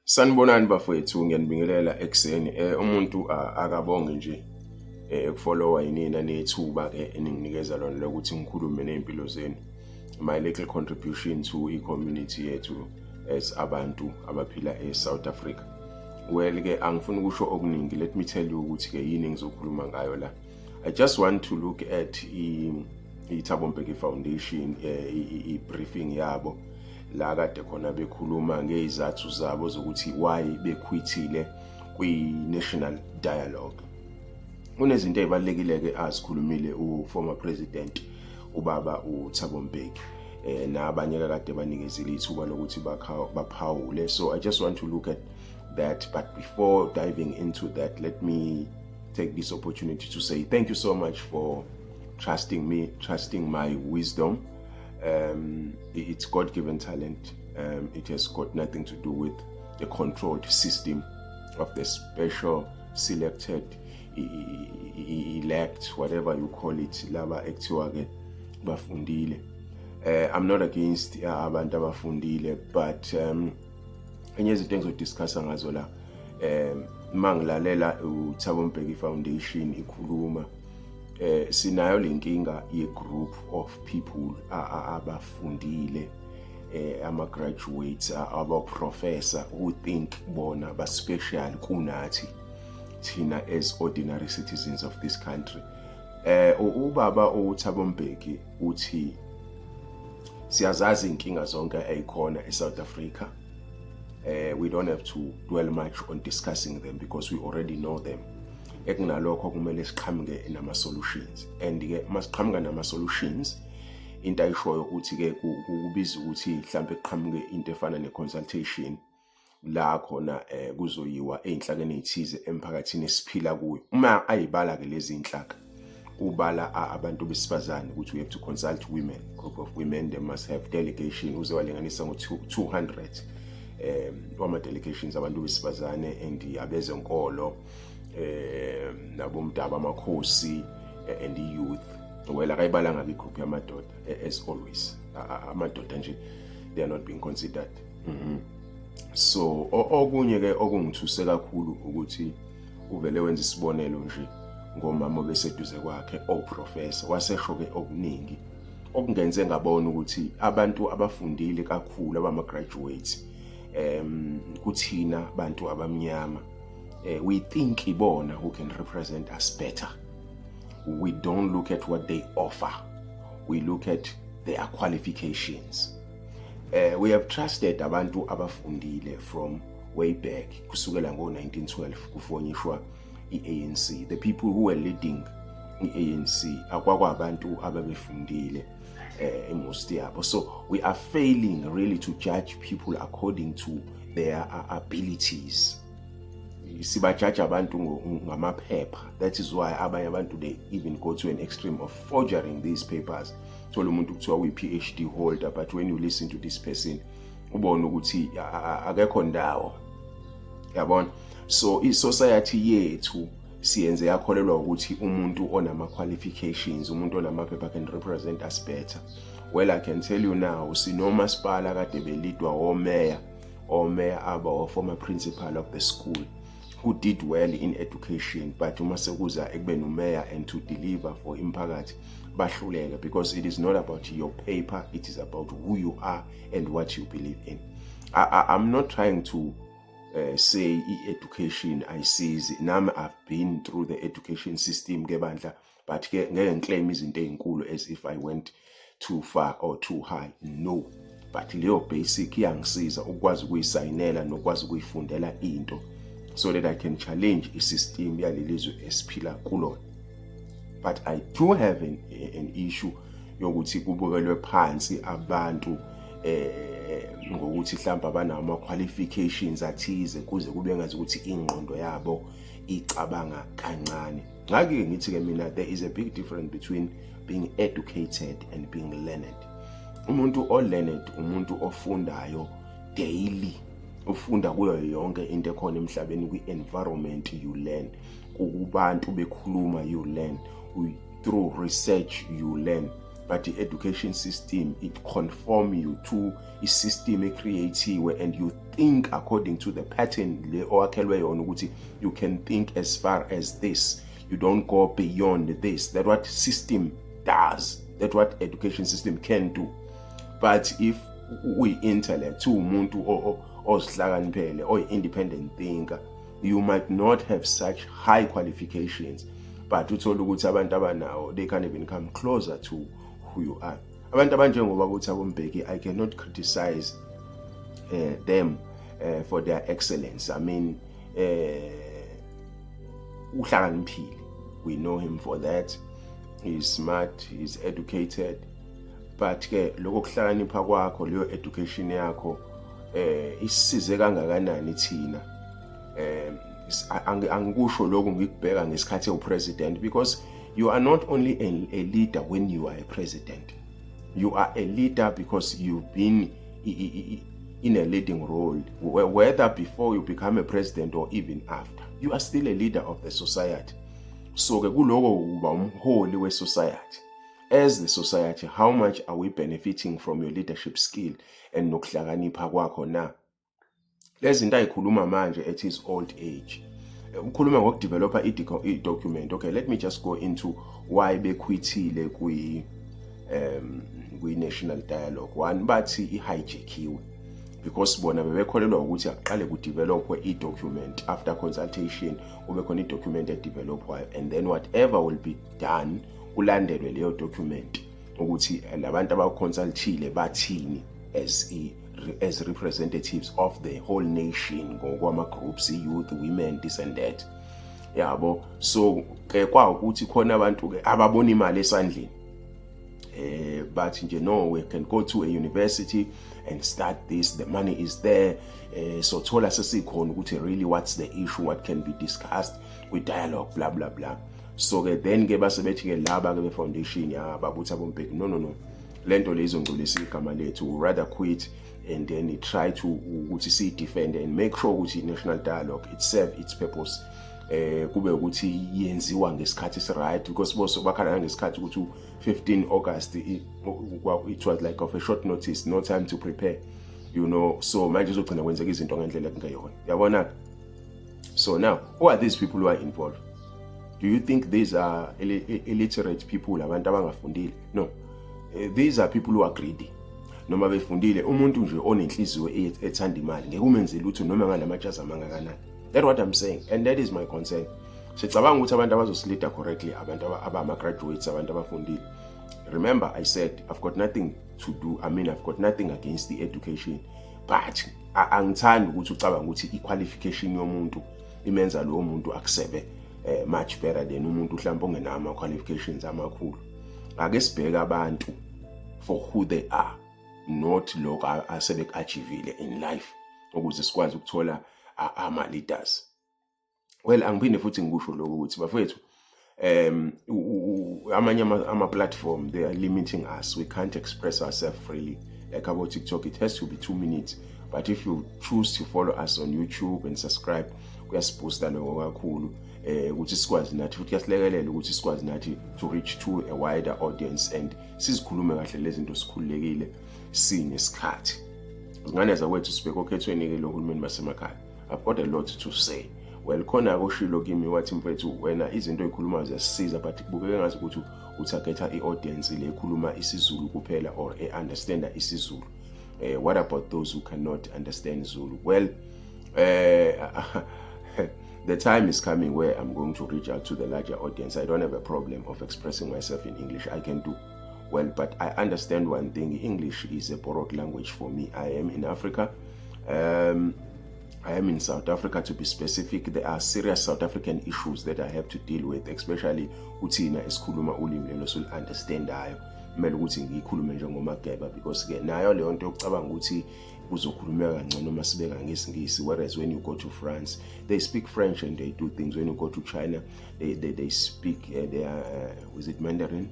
Sanibonani bafowethu, ngiyanibingelela ekuseni. Umuntu akabonge nje ukufollowa yinina nethuba ke eninginikeza lona lokuthi ngikhulume nezimpilo zenu. My little contribution to i-community yethu as abantu abaphila e-South Africa. Well ke, angifuni ukusho okuningi. Let me tell you ukuthi ke yini engizokhuluma ngayo la. I just want to look at i-Thabo Mbeki Foundation, i-briefing yabo la kade khona bekhuluma ngezizathu zabo zokuthi why bequitile kwi-national dialogue. Kunezinto ezibalekile ke azikhulumile u-former president, ubaba uThabo Mbeki, nabanye kade banikezile ithuba lokuthi baphawule. So I just want to look at that, but before diving into that, let me take this opportunity to say thank you so much for trusting me, trusting my wisdom. It's God-given talent. It has got nothing to do with the controlled system of the special selected elect, whatever you call it, laba ekuthiwa ke bafundile. I'm not against abantu abafundile, but enye izinto engizodiscussa ngazo la, mangilalela uThabo Mbeki Foundation ikhuluma, sinayo lenkinga ye group of people abafundile, ama graduates, aba professor who think bona ba special kunathi thina as ordinary citizens of this country. Ubaba uThabo Mbeki uthi siyazazi inkinga zonke ezikhona eSouth Africa. We don't have to dwell much on discussing them because we already know them. Ekunalokho kumele siqhamuke nama solutions, and ke masiqhamuka nama solutions, into ayishoyo uthi ke kubiza ukuthi mhlambe kuqhamuke into efana ne consultation la khona kuzoyiwa ezinhlakeni ezithize emphakathini esiphila kuyo. Uma ayibala ke lezi inhlaka, ubala abantu besifazane ukuthi we have to consult women, group of women, they must have delegation, uze walinganisa ngo-200 wama delegations abantu besifazane and abezenkolo, nabomdabu, amakhosi, and youth. Well, akayibalanga igroup yamadoda. As always, amadoda nje, they are not being considered. So okunye ke okungithuse kakhulu ukuthi uvele wenza isibonelo nje ngomama obeseduze kwakhe oprofessor, wasesho ke okuningi okungenze ngabona ukuthi abantu abafundile kakhulu, abama graduates, kuthina bantu abamnyama, we think ibona who can represent us better. We don't look at what they offer, we look at their qualifications. We have trusted abantu abafundile from way back, kusukela ngo-1912 kufonyishwa i-ANC. The people who were leading i-ANC akwakwabantu ababefundile most yabo. So we are failing really to judge people according to their abilities. Sibajaja abantu ngamaphepha. That is why abanye abantu, they even go to an extreme of forging these papers. Thola umuntu kuthiwa uyi-PhD holder, but when you listen to this person, ubone ukuthi akekho ndawo, yabona. So i-society yethu siyenze yakholelwa ukuthi umuntu onama qualifications, umuntu onamaphepha can represent us better. Well, I can tell you now, sinomasipala kade beleadwa omeya, omeya aba former principal of the school who did well in education, but uma sekuza ekubeni umeya and to deliver for imphakathi, bahluleka, because it is not about your paper, it is about who you are and what you believe in. I'm not trying to say i-education ayisizi. Nami I've been through the education system ke bandla, but ke ngeke ngiclaim izinto ezinkulu as if I went too far or too high, no. But leyo basic iyangisiza ukwazi ukuyisayinela nokwazi ukuyifundela into so that I can challenge isystem yalelizwe esiphila kulona. But I do have an issue yokuthi kubukelwe phansi abantu ngokuthi mhlawumbe abanawo ama qualifications athize, kuze kube ngazi ukuthi ingqondo yabo icabanga kancane. Ngake ngithi ke mina, there is a big difference between being educated and being learned. Umuntu o-learned umuntu ofundayo daily, ufunda kuyo yonke into ekhona emhlabeni. Kwi-environment you learn, kubantu bekhuluma you learn, through research you learn. But the education system, it conform you to i-system e-create-iwe and you think according to the pattern le owakhelwe yona ukuthi you can think as far as this, you don't go beyond this. That what system does, that what education system can do. But if uyi-intellect, uwumuntu ozihlakaniphele, oyi-independent thinker, you might not have such high qualifications, but uthola ukuthi abantu abanawo, they can't even come closer to who you are. Abantu abanjengoba ukuthi aboMbeki, I cannot criticize them for their excellence. I mean, uhlakaniphile, we know him for that. He's smart, he's educated, but ke lokho kuhlakanipha kwakho, leyo education yakho, isisize kangakanani thina? Angikusho lokhu ngikubheka ngesikhathi ewu-president, because you are not only a leader when you are a president. You are a leader because you've been in a leading role, whether before you become a president or even after. You are still a leader of the society. So ke kuloko uba umholi we-society. As the society, how much are we benefiting from your leadership skill and nokuhlakanipha kwakho na? Lezi zinto ayikhuluma manje at his old age, ukhuluma ngoku-developa i-document. Okay, let me just go into why be-quit-ile kwi-national dialogue. One, bathi i-hijackiwe because bona bebekholelwa ukuthi akuqale ku-developwe i-document after consultation, kube khona i-document e-developwayo, and then whatever will be done kulandelwe leyo document, ukuthi labantu aba-consult-ile bathini as representatives of the whole nation ngokwama-groups, youth, women, this and that, yabo. So ke kwawukuthi khona abantu ke ababona imali esandleni, bathi nje, "No, we can go to a university and start this. The money is there." So thola sesikhona ukuthi really, what's the issue? What can be discussed with dialogue, blah blah blah. So ke then ke base bethi ke laba ke be foundation yababuthi aboMbeki, No, lento le izongcolisa igama lethu. We rather quit and then try to ukuthi si defend and make sure ukuthi national dialogue, it serve its purpose, kube ukuthi yenziwa ngesikhathi esi-right," because boso bakhala ngesikhathi ukuthi 15 August, it was like of a short notice, no time to prepare. So manje izogcina kwenzeka izinto ngendlela ekungeyona, yabona. So now, who are these people who are involved? Do you think these are illiterate people, abantu abangafundile? No. These are people who are greedy. Noma befundile, umuntu nje onenhliziyo ethanda imali ngeke umenze lutho noma ngalamatshazi amangakanani. That's what I'm saying and that is my concern. Sicabanga ukuthi abantu abazosi-leada correctly, abantu abama-graduates, abantu abafundile. Remember, I said I've got nothing to do, I mean, I've got nothing against the education, but angithandi ukuthi ucabanga ukuthi i-qualification yomuntu imenza lowo muntu akusebe much better than umuntu mhlawumbe ongenawo ama-qualifications amakhulu. Ake sibheke abantu for who they are, not lokho asebeku-achievile in life, ukuze sikwazi ukuthola ama-leaders. Well, angiphinde futhi ngikusho lokho ukuthi bafowethu, amanye ama-platform, they are limiting us. We can't express ourselves freely like about TikTok. It has to be 2 minutes, but if you choose to follow us on YouTube and subscribe, kuyasi-boosta lokho kakhulu, ukuthi sikwazi nathi futhi kuyasilekelela ukuthi sikwazi nathi to reach to a wider audience and sizikhulume kahle lezi zinto sikhululekile, sinesikhathi. Zingane zakwethu, sibheke okhethweni-ke lohulumeni basemakhaya. I've got a lot to say. Well, khona koshilo kimi, wathi, "Mfethu, wena izinto oy'khulumayo ziyasisiza, but kubukeka ngazi ukuthi u-targeta i-audience le ekhuluma isiZulu kuphela or e-understanda isiZulu. What about those who cannot understand Zulu?" Well, the time is coming where I'm going to reach out to the larger audience. I don't have a problem of expressing myself in English. I can do well, but I understand one thing: English is a borrowed language for me. I am in Africa. I am in South Africa, to be specific. There are serious South African issues that I have to deal with, especially uthina esikhuluma ulimi lelo solu-understandayo. Kumele ukuthi ngiyikhulume njengomageba, because ke nayo leyo nto yokucabanga ukuthi kuzokhulumeka kangcono uma sibeka ngesiNgisi, whereas when you go to France, they speak French and they do things. When you go to China, they speak their, was it Mandarin,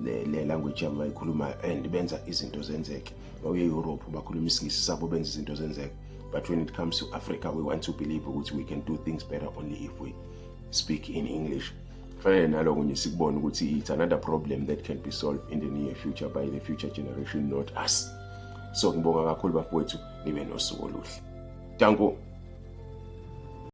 le language yabo bayikhulumayo, and benza izinto zenzeke. Bawuye Europe, bakhuluma isiNgisi sabo, benza izinto zenzeke. But when it comes to Africa, we want to believe ukuthi we can do things better only if we speak in English. Kufanele naloko nje sikubone ukuthi it's another problem that can be solved in the near future by the future generation, not us. So ngibonga kakhulu bafowethu, nibe nosuku oluhle. Danko.